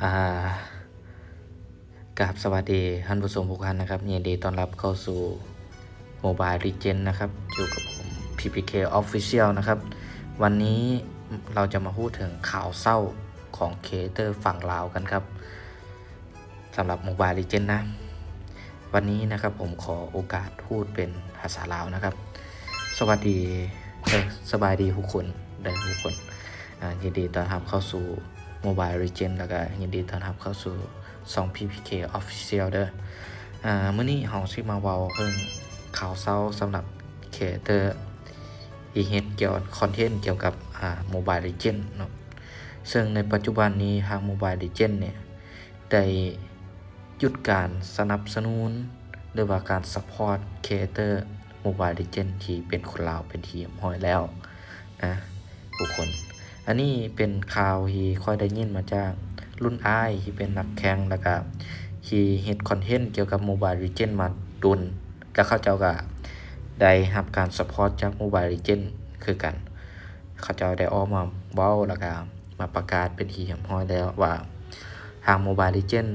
ອ່າ ກາບສະຫວັດດີທ່ານຜູ້ຊົມທຸກທ່ານນະຄັບ. ຍິນດີຕ້ອນຮັບເຂົ້າສູ່ Mobile Legend ນະຄັບ. ຢູ່ກັບຜົມ PPK Official ນະຄັບ. ວັນນີ້ເຮົາຈະມາຮູ້ເຖິງຂ່າວເສົ້າຂອງ Creator ຝັ່ງລາວກັນຄັບ. ສຳລັບ Mobile Legend ນະ ວັນນີ້ນະຄັບ ຜົມຂໍໂອກາດພູດເປັນພາສາລາວນະຄັບ. ສະຫວັດດີ ເອີ ສະບາຍດີທຸກຄົນເດີ ທຸກຄົນ. ອ່າ ຍິນດີຕ້ອນຮັບເຂົ້າສູ່ Mobile Legend ແລ້ວກະຍິນດີຕ້ອນຮັບເຂົ້າສູ່ຊ່ອງ PPK Official ເດີ. ອ່າ ມື້ນີ້ເຮົາຊິມາເວົ້າເຖິງຂ່າວເສົ້າສຳລັບ Creator ທີ່ເຮັດກ່ຽວ content ກ່ຽວກັບ ອ່າ Mobile Legend ເນາະ. ເຊິ່ງໃນປັດຈຸບັນນີ້ທາງ Mobile Legend ເນຍ ໄດ້ຢຸດການສະໜັບສະໜູນ ຫຼືວ່າການ support Creator Mobile Legend ທີ່ເປັນຄົນລາວເປັນທີ່ຮຽບຮ້ອຍແລ້ວນະທຸກຄົນ. ອັນນີ້ເປັນຂ່າວທີ່ຂ້ອຍໄດ້ຍິນມາຈາກລຸ້ນອ້າຍທີ່ເປັນນັກແຂ່ງ ແລ້ວກະທີ່ເຮັດ content ກ່ຽວກັບ Mobile Legend ມາດົນ ແລ້ວເຂົາເຈົ້າກະໄດ້ຮັບການ support ຈາກ Mobile Legend ຄືກັນ. ເຂົາເຈົ້າໄດ້ອອກມາເວົ້າ ແລ້ວກະມາປະກາດເປັນທີ່ຮຽບຮ້ອຍແລ້ວວ່າ ທາງ Mobile Legend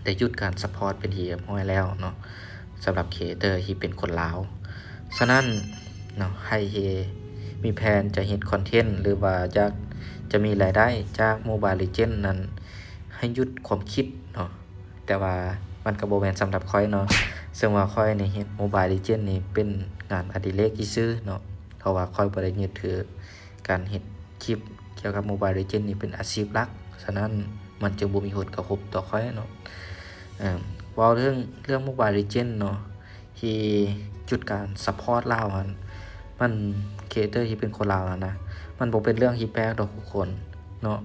ໄດ້ຢຸດການ support ເປັນທີ່ຮຽບຮ້ອຍແລ້ວເນາະ ສຳລັບ Creator ທີ່ເປັນຄົນລາວ. ສະນັ້ນເນາະ ໃຜທີ່ມີແຜນຈະເຮັດ content ຫຼືວ່າຢາກຈະມີລາຍໄດ້ຈາກ Mobile Legend ນັ້ນ ໃຫ້ຢຸດຄວາມຄິດເນາະ. ແຕ່ວ່າມັນກໍບໍ່ແມ່ນສຳລັບຂ້ອຍເນາະ ເຊິ່ງວ່າຂ້ອຍນີ້ເຮັດ Mobile Legend ນີ້ເປັນງານອະດິເລກຊື່ໆເນາະ ເພາະວ່າຂ້ອຍບໍ່ໄດ້ຍຶດຖືການເຮັດຄລິບກ່ຽວກັບ Mobile Legend ນີ້ເປັນອາຊີບຫຼັກ. ສະນັ້ນມັນຈຶ່ງບໍ່ມີຜົນກະທົບຕໍ່ຂ້ອຍເນາະ. ເອີ ເວົ້າເຖິງເລື່ອງ Mobile Legend ເນາະ ທີ່ຢຸດການ support ລາວຫັ້ນ ມັນ Creator ທີ່ເປັນຄົນລາວຫັ້ນນະ ມັນບໍ່ເປັນເລື່ອງທີ່ແປກດອກທຸກຄົນເນາະ.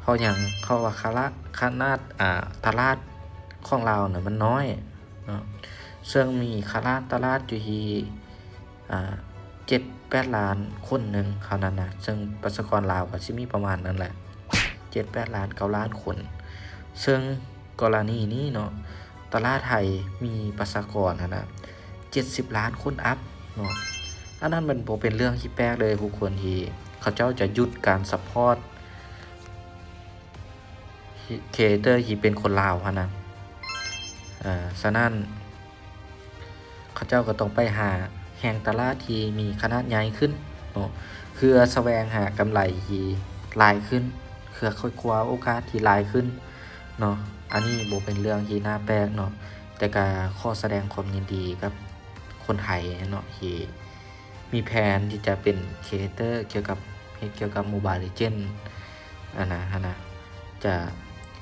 ເພາະຫຍັງ? ເພາະວ່າຂະລະ ຂະໜາດ ອ່າ ຕະຫຼາດຂອງລາວນະມັນນ້ອຍເນາະ ເຊິ່ງມີຂະໜາດຕະຫຼາດຢູ່ທີ່ ອ່າ ເຈັດແປດລ້ານຄົນໜຶ່ງເທົ່ານັ້ນນະ ເຊິ່ງປະຊາກອນລາວກໍຊິມີປະມານນັ້ນແຫຼະ ເຈັດແປດລ້ານ ເກົ້າລ້ານຄົນ. ເຊິ່ງ ກໍລະນີນີ້ເນາະ ຕະຫຼາດໄທມີປະຊາກອນຫັ້ນນະ ເຈັດສິບລ້ານຄົນອັບເນາະ. ອັນນັ້ນມັນບໍ່ເປັນເລື່ອງທີ່ແປກເລີຍ ຜູ້ຄົນທີ່ເຂົາເຈົ້າຈະຢຸດການ support Creator ທີ່ເປັນຄົນລາວຫັ້ນນະ. ເອີ ສະນັ້ນ ເຂົາເຈົ້າກໍຕ້ອງໄປຫາແຫ່ງຕະຫຼາດທີ່ມີຂະໜາດໃຫຍ່ຂຶ້ນເນາະ ເພື່ອສະແຫວງຫາກຳໄລທີ່ຫຼາຍຂຶ້ນ ເພື່ອຄ້ນຄວ້າໂອກາດທີ່ຫຼາຍຂຶ້ນເນາະ. ອັນນີ້ບໍ່ເປັນເລື່ອງທີ່ໜ້າແປກເນາະ ແຕ່ກະຂໍສະແດງຄວາມຍິນດີກັບຄົນໄທເນາະ ທີ່ມີແຜນທີ່ຈະເປັນ Creator ກ່ຽວກັບ ເຮັດກ່ຽວກັບ Mobile Legend ອັນນະ ຫັ້ນນະ ຈະ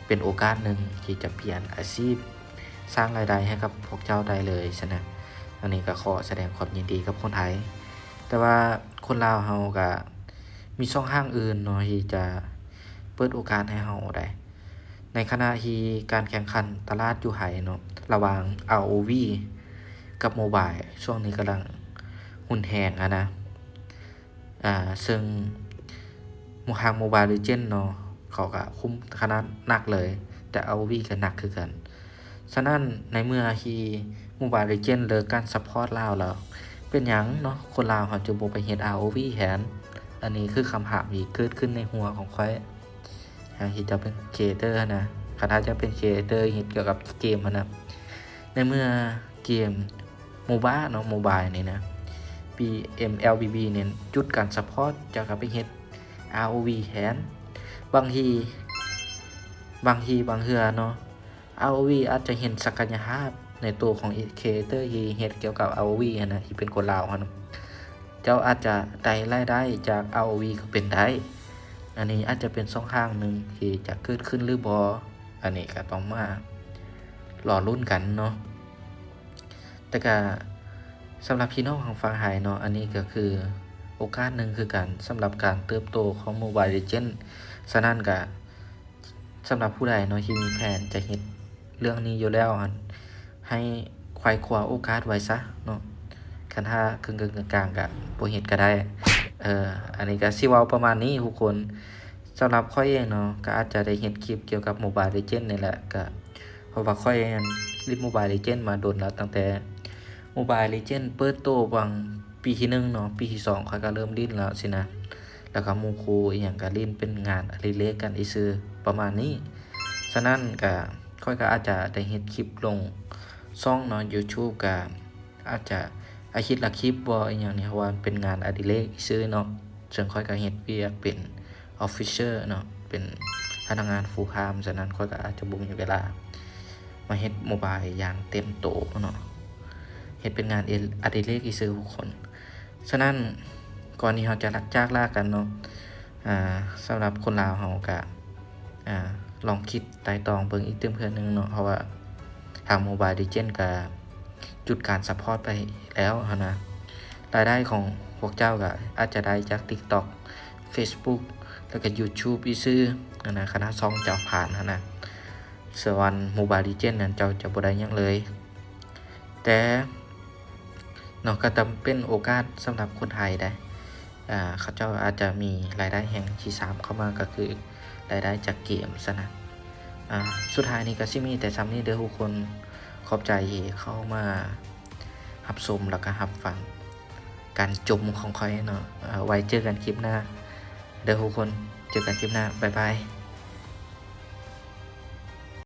ເປັນໂອກາດໜຶ່ງທີ່ຈະປ່ຽນອາຊີບ ສ້າງລາຍໄດ້ໃຫ້ກັບພວກເຈົ້າໄດ້ເລີຍຊັ້ນນະ. ອັນນີ້ກໍຂໍສະແດງຄວາມຍິນດີກັບຄົນໄທ. ແຕ່ວ່າຄົນລາວເຮົາກໍມີຊ່ອງທາງອື່ນເນາະ ທີ່ຈະເປີດໂອກາດໃຫ້ເຮົາໄດ້ ໃນຂະນະທີ່ການແຂ່ງຂັນຕະຫຼາດຢູ່ໄທເນາະ ລະຫວ່າງ ROV ກັບ Mobile ຊ່ວງນີ້ກຳລັງຮຸນແຮງຫັ້ນນະ. ອ່າ ເຊິ່ງທາງ Mobile Legend ເນາະ ເຂົາກະຄຸມຂະໜາດໜັກເລີຍ ແຕ່ ROV ກະໜັກຄືກັນ. ສະນັ້ນ ໃນເມື່ອທີ່ Mobile Legend ເລີກການ support ລາວແລ້ວ ເປັນຫຍັງເນາະ ຄົນລາວເຮົາຈຶ່ງບໍ່ໄປເຮັດ ROV ແທນ? ອັນນີ້ຄືຄຳຖາມທີ່ເກີດຂຶ້ນໃນຫົວຂອງຂ້ອຍ. ຫາກທີ່ເຈົ້າເປັນ Creator ຫັ້ນນະ ຄັນຖ້າເຈົ້າເປັນ Creator ເຮັດກ່ຽວກັບເກມຫັ້ນນະ ໃນເມື່ອເກມ MOBA ເນາະ Mobile ນີ້ນະ MLBB ນີ້ຢຸດການ support ເຈົ້າກໍໄປເຮັດ ROV ແທນ. ບາງທີ ບາງທີບາງເທື່ອເນາະ ROV ອາດຈະເຫັນສັກກະຍະພາບໃນໂຕຂອງ Creator ທີ່ເຮັດກ່ຽວກັບ ROV ຫັ້ນນະ ທີ່ເປັນຄົນລາວຫັ້ນນະ ເຈົ້າອາດຈະໄດ້ລາຍໄດ້ຈາກ ROV ກໍເປັນໄດ້. ອັນນີ້ອາດຈະເປັນຊ່ອງທາງໜຶ່ງທີ່ຈະເກີດຂຶ້ນຫຼືບໍ່ ອັນນີ້ກໍຕ້ອງມາລໍລຸ້ນກັນເນາະ. ແຕ່ກະສຳລັບພີ່ນ້ອງທາງຝັ່ງໄທເນາະ ອັນນີ້ກໍຄືໂອກາດໜຶ່ງຄືກັນ ສຳລັບການເຕີບໂຕຂອງ Mobile Legend. ສະນັ້ນກະ ສຳລັບຜູ້ໃດເນາະທີ່ມີແຜນຈະເຮັດເລື່ອງນີ້ຢູ່ແລ້ວຫັ້ນ ໃຫ້ໄຂວ່ຄວ້າໂອກາດໄວ້ຊະເນາະ. ຄັນຖ້າເຄິ່ງໆກາງໆ ກະບໍ່ເຮັດກໍໄດ້. ເອີ ອັນນີ້ກະຊິເວົ້າປະມານນີ້ທຸກຄົນ. ສຳລັບຂ້ອຍເອງເນາະ ກະອາດຈະໄດ້ເຮັດຄລິບກ່ຽວກັບ Mobile Legend ນີ້ແຫຼະ ກະ ເພາະວ່າຂ້ອຍຫັ້ນຫຼິ້ນ Mobile Legend ມາດົນແລ້ວ ຕັ້ງແຕ່ Mobile Legend ເປີດໂຕຫວ່າງປີທີໜຶ່ງເນາະ ປີທີສອງຂ້ອຍກໍເລີ່ມຫຼິ້ນແລ້ວຊີ້ນະ ແລ້ວກໍໝູ່ຄູ່ອີ່ຫຍັງກໍຫຼິ້ນເປັນງານອະດິເລກກັນຊື່ໆ ປະມານນີ້. ສະນັ້ນກະ ຂ້ອຍກະອາດຈະໄດ້ເຮັດຄລິບລົງຊ່ອງເນາະ YouTube ກະອາດຈະອາທິດລະຄລິບບໍ່ ອີ່ຫຍັງນີ້ ເພາະວ່າເປັນງານອະດິເລກຊື່ເນາະ. ເຊິ່ງຂ້ອຍກະເຮັດວຽກເປັນ officer ເນາະ ເປັນພະນັກງານ full time ສະນັ້ນຂ້ອຍກະອາດຈະບໍ່ມີເວລາມາເຮັດໂມບາຍຢ່າງເຕັມໂຕເນາະ ເຮັດເປັນງານອະດິເລກຊື່ທຸກຄົນ. ສະນັ້ນ ກ່ອນທີ່ເຮົາຈະຈາກລາກັນເນາະ ອາ ສຳລັບຄົນລາວເຮົາກະ ອາ ລອງຄິດໄຕ່ຕອງເບິ່ງອີກຕື່ມເທື່ອໜຶ່ງເນາະ ເພາະວ່າທາງ Mobile Legend ກະຢຸດການ support ໄປແລ້ວຫັ້ນນະ. ລາຍໄດ້ຂອງພວກເຈົ້າກະອາດຈະໄດ້ຈາກ TikTok Facebook ແລ້ວກະ YouTube ຊື່ຫັ້ນນະ ຄັນວ່າຊ່ອງເຈົ້າຜ່ານຫັ້ນນະ. ສ່ວນ Mobile Legend ນັ້ນເຈົ້າຈະບໍ່ໄດ້ຫຍັງເລີຍ ແຕ່ເນາະ ກະເປັນໂອກາດສຳລັບຄົນໄທໄດ໋ ອາ ເຂົາເຈົ້າອາດຈະມີລາຍໄດ້ແຫ່ງທີສາມເຂົ້າມາ ກະຄືລາຍໄດ້ຈາກເກມຊັ້ນນະ. ອາ ສຸດທ້າຍນີ້ກະຊິມີແຕ່ຊ່ຳນີ້ເດີທຸກຄົນ ຂອບໃຈທີ່ເຂົ້າມາຮັບຊົມ ແລ້ວກະຮັບຟັງການຈົ່ມຂອງຂ້ອຍເນາະ. ອາ ໄວ້ເຈີກັນຄລິບໜ້າເດີທຸກຄົນ ເຈີກັນຄລິບໜ້າ ບາຍບາຍ.